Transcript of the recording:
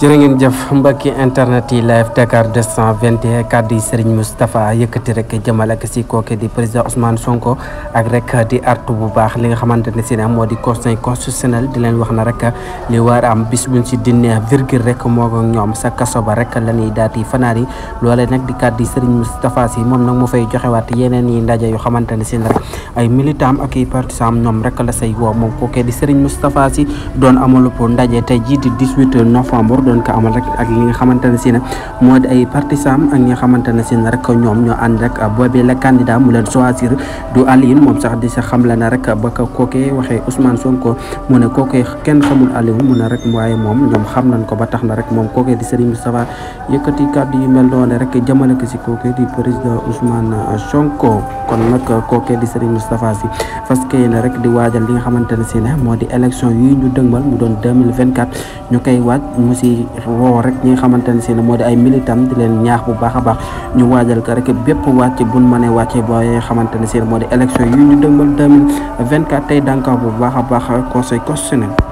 jërë ngeen jëf mbokki internet yi live Dakar 221 kàddu yi Serigne Moustapha yëkkati rek jëmale ak si kooke di président Ousmane Sonko ak rek di artu bu baax li nga xamante ne si ne moo di conseil constitutionnel di leen wax na rek li war am bis buñ si dinne virgule rek moo ko ñoom sa kaso ba rek la ñuy daal di fanaan yi loolee nag di kàddu yi Serigne Moustapha si moom nag mu fay joxewaat yeneen yi ndaje yu xamante ne si ne rek ay militant ak i partisans ñoom rek la say woo moom kooke di Serigne Moustapha si doon amalu pour ndaje tey jii di 18 novembre doon ko amal rek ak li nga xamante ne si ne moo di ay partisans ak ñi nga xamante ne si ne rek ñoom ñoo ànd rek boobee la candidat mu leen choisir du Alioune moom sax di sa xam la na rek ba ko kookee waxee Ousmane Sonko mu ne kookee kenn xamul Alioune mu ne rek waaye moom ñoom xam nañ ko ba tax na rek moom kookee di Serigne Moustapha yëkkati kàddu yu mel noonu rek jëmale ko si kookee di président Ousmane Sonko kon nag kookee di Serigne Moustapha si fas yéene rek di waajal li nga xamante ne si ne moo di élection yi ñu dëgmal mu doon 2024 ñu koy waaj mu si woo rek ñi nga xamante ne si ne moo di ay militant di leen ñaax bu baax a baax ñu waajal ko rek bépp wàcc buñ mënee wàccee boo xamante ne si ne moo di élection yi ñu dëgmal 2024 tey danka bu baax a baax conseil constitutionnel